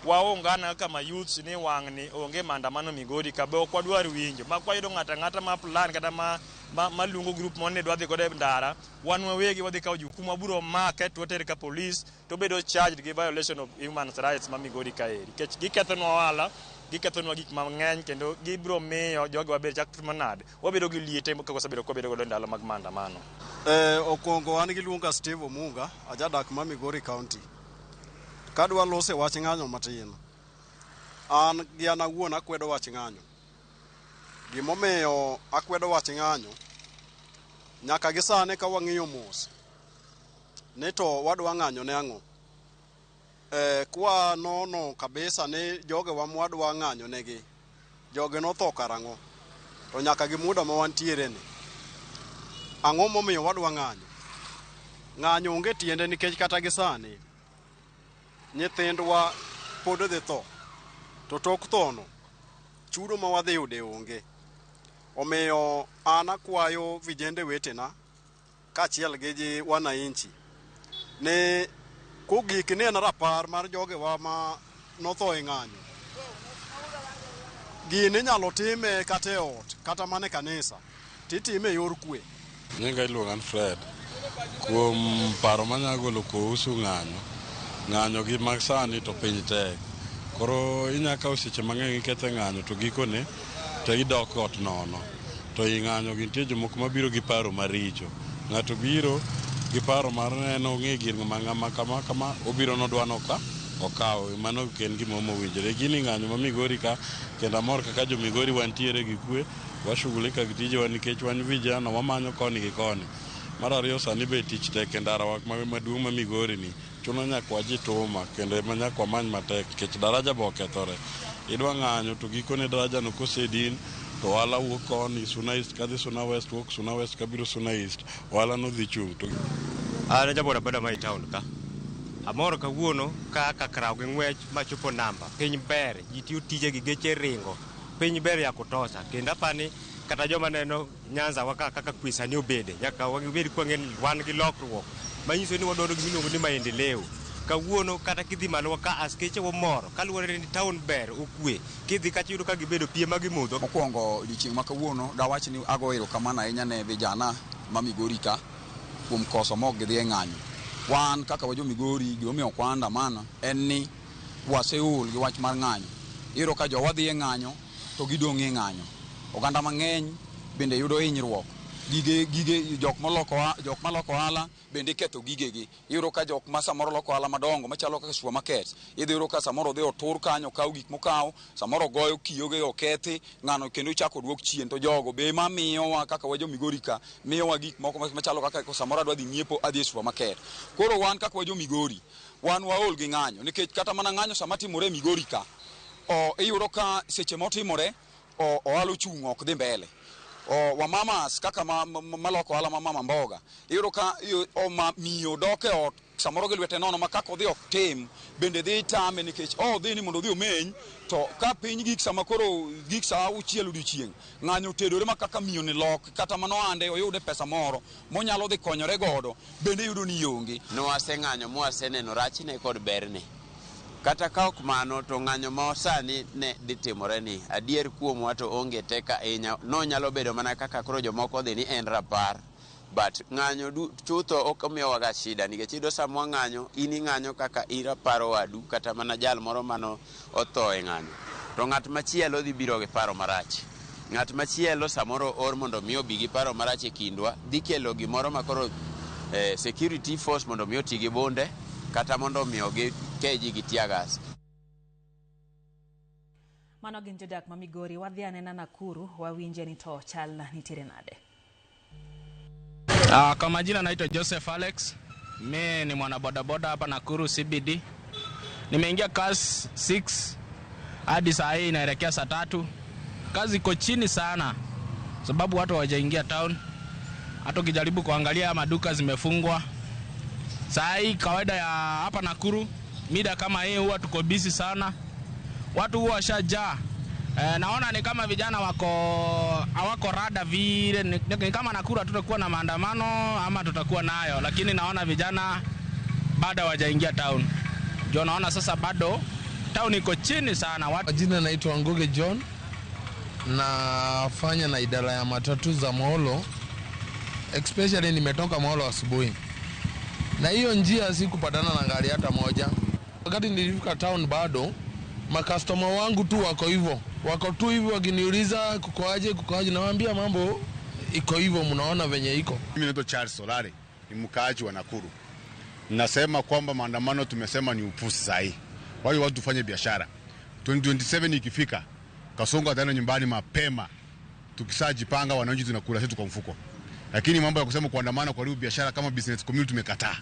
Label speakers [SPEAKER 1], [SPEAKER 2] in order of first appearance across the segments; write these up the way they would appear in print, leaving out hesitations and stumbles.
[SPEAKER 1] Waungana kaka ma youths ni wang'ni onge maandamano Migori ka be ok wadwar winjo. Ma kwayudo ng'ato ang'ata ma plan kata ma luongo group moro ni dwa dhi godo e ndara, wan wawegi wadhi kawo jukumu, wabiro make to watere ka police to obedo charged gi violation of human rights ma Migori kaeri. Nikech gikethonwa ohala, gikethonwa gik mang'eny kendo gibiro miyo jogi wabed chak timo nade, wabedo gi liete kaka wasebedo kwabedo godo e ndalo mag maandamano.
[SPEAKER 2] Okwongo an giluonga Steve Omunga, ajadak ma Migori County. Kadwa lose wach ng'anyo matin, an gi an awuon akwedo wach ng'anyo. Gimomiyo akwedo wach ng'anyo, nyaka gi sani ka wang'iyo mos, ni to wadwa ng'anyo ne ang'o? Kwa nono kabisa ni jogewa mwadwa ng'anyo negi, jogi notho karang'o? To nyaka gi muda ma wantiere ni, ang'o momiyo wadwa ng'anyo? Ng'anyo onge tiende nikech kata gi sani, nyithindwa pod dhi tho. To tok thono, chudo ma wadhi yude onge. Omiyo an akwayo vijende wetena, kaachiel gi ji wananchi, ni kogik ni en rapar mar jogewa ma notho e ng'anyo. Gini inyalo time kata e ot, kata mana e kanisa, titime e yor kwe.
[SPEAKER 3] Nyinga iluonga ni Fred. Kuom paro manya golo kuhusu ng'anyo, ng'anyo gi mag sani to piny tek. Koro inya kawo seche mang'eny iketho e ng'anyo to gikone to idok ot nono. To i ng'anyo gi nitie jomoko mabiro gi paro maricho. Ng'ato biro gi paro mar en ong'e gir ng'ama kama kama, obiro nodwa noka okaw. Mano ok en gima mowinjore. Gini ng'anyo ma Migori ka, kendo amor kaka jo Migori wantiere gi kwe, washughulika gi tijewa nikech wan vijana wamanyo koni gi koni. Mar ariyo sani be tich tek e ndara maduong' ma Migori ni. Chuno nyaka wajituma kendo ema nyaka wamany matek nikech daraja be okethore. Idwa ng'anyo to gikone daraja no kosedin to ohala wuok koni Suna East kadhi Suna West, wuok Suna West kabiro Suna East. Ohala no dhi chung'. To
[SPEAKER 4] An ja bodaboda ma e town ka. Amor kawuono kaka kraw gi ng'wech machopo namba. Piny ber, ji tiyo tijegi, geche ringo. Piny ber ya kutosha. Kendo apani kata joma neno Nyanza wa ka kaka kwe sani obede, nyaka wabed kwang'e ni wan gi lokruok. Manyiso ni wadwaro gima iluongo ni maendeleo. Kawuono kata kidhi malo ka askeche womor, kaluwore ni town ber, okwe. Kidhi kacha iyudo ka gibedo pie ma gimodho.
[SPEAKER 5] Mokwongo odiochieng' ma kawuono dawach ni ago erokamano ahinya ne vijana ma Migori ka kuom koso mok gidhi e ng'anyo. Wan kaka wa jo Migori, gimomiyo ok waandamana en ni waseol gi wach mar ng'anyo. Iyudo ka jowa dhi e ng'anyo to gidong' e ng'anyo. Oganda mang'eny bende yudo hinyruok. Gige jok moloko, jok maloko ohala bende iketho gigegi. Iyudo ka jok ma samoro loko ohala madongo machalo kaka supermarket, idhi yudo ka samoro odhi otur kanyo, okaw gik mokaw, samoro ogoyo kiyoge okethi, ng'ano kendo chako oduok chien. To jogo be ema miyowa kaka wa jo Migori ka, miyowa gik moko machalo kaka samoro adwa dhi ng'iepo adhi e supermarket. Koro wan kaka wa jo Migori, wan waol gi ng'anyo, nikech kata mana ng'anyo sama timore e Migori ka, iyudo ka seche motimore, ohala ochung' ok dhi mbele. Wamamas kaka maloko ohala ma mama mboga, iyudo ka miyo dok e ot samoro gi lwete nono ma kaka odhi ok tim, bende dhi tame nikech odhi ni mondo odhi omeny, to ka piny gik sama koro gik sa auchiel odiochieng', ng'anyo otedore ma kaka miyo ni lok, kata mano ande oyude pesa moro monyalo dhi konyore godo, bende iyudo ni onge.
[SPEAKER 6] Nowaseng'anyo mwaseneno rachne kod berne. Kata ka ok mano to ng'anyo ma sani ne dhi timore ni adier kuomwa to onge teko ahinya. Nonyalo bedo mana kaka koro jomoko odhi ni en rapar. But ng'anyo chutho ok omiyowaga shida nikech iyudo sama wang'anyo, in ing'anyo kaka iraparo wadu kata mana jal moro mano otho e ng'anyo. To ng'at machielo dhi biro gi paro marach. Ng'at machielo samoro or mondo mi obi gi paro marach e kindwa, dhi kelo gimoro ma koro security force mondo mi oti gi bunde kata mondo mi gike ji gi tear gas.
[SPEAKER 7] Mano gin jodak ma Migori. Wadhi anena Nakuru, wawinje ni to chal nitiere nade.
[SPEAKER 8] Kwa majina naitwa Joseph Alex. Mi ni mwana bodaboda hapa Nakuru CBD. Nimeingia kazi 6 hadi saa hii inaelekea saa 3. Kazi iko chini sana sababu watu hawajaingia town. Hata ukijaribu kuangalia maduka zimefungwa. Saa hii kawaida ya hapa Nakuru mida kama hii huwa tuko busy sana. Watu huwa washajaa. Naona ni kama vijana hawako rada vile, ni kama Nakuru hatutakuwa na maandamano ama tutakuwa nayo, lakini naona vijana bado hawajaingia town. Ndio naona sasa bado Town iko chini sana. Watu
[SPEAKER 9] Jina naitwa Nguge John, nafanya na idara ya matatu za Molo, especially nimetoka Molo asubuhi, na hiyo njia sikupatana na gari hata moja. Wakati nilifika town bado makastoma wangu tu wako hivyo, wako tu hivyo wakiniuliza kukoaje, kukoaje, nawaambia mambo iko hivyo, mnaona venye iko.
[SPEAKER 10] Mimi naitwa Charles Solari, ni mkaaji wa Nakuru. Nasema kwamba maandamano tumesema ni upuzi sahi. Kwa hiyo watu tufanye biashara. 2027 ikifika, Kasongo ataenda nyumbani mapema. Tukishajipanga wananchi tunakula zetu kwa mfuko. Lakini mambo ya kusema kuandamana kuharibu biashara kama business community tumekataa.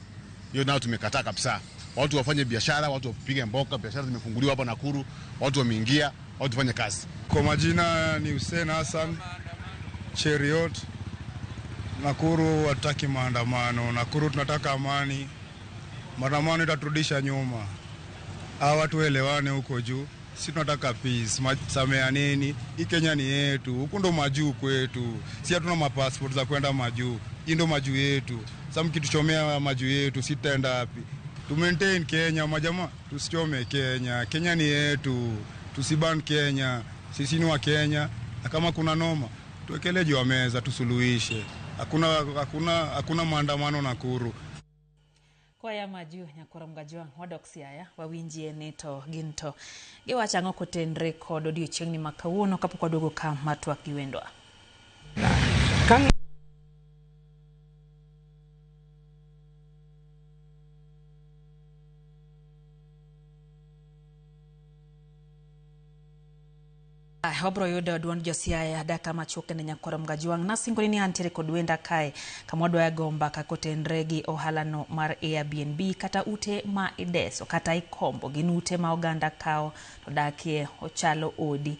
[SPEAKER 10] Hiyo nayo tumekataa kabisa. Watu wafanye biashara, watu wapige mboka, biashara zimefunguliwa hapa Nakuru, watu wameingia, watu wafanye kazi.
[SPEAKER 11] Kwa majina ni Hussein Hassan Cheriot. Nakuru hatutaki maandamano. Nakuru tunataka amani. Maandamano itaturudisha nyuma. Hawa watu waelewane huko juu. Si tunataka peace, sameaneni. Hii Kenya ni yetu, huku ndo majuu kwetu. Si hatuna mapassport za kwenda majuu. Hii ndo majuu yetu. Sasa mkituchomea majuu yetu, si tutaenda wapi? Tu maintain Kenya majamaa, tusichome Kenya. Kenya ni yetu, tusiban Kenya. Sisi ni wa Kenya, na kama kuna noma tuwekele juu ya meza tusuluhishe. Hakuna maandamano Nakuru.
[SPEAKER 7] Koa maju nyakoro mgajwang' wadok Siaya wawinjie ni to gin to giwacho ang'o kotenre kod odiochieng'ni ma kawuono kapok waduogo ka mar twak gi wendwa. Wabro yudo duond jo Siaya dakika machuok ne nyakoro Mgajwang'. Nasingoni ni antiere kod wenda kae kama wadwa go mbaka kotenre gi ohalano mar Airbnb kata ute ma ideso kata ikombo, gin ute ma oganda kawo to dakie ochalo odi.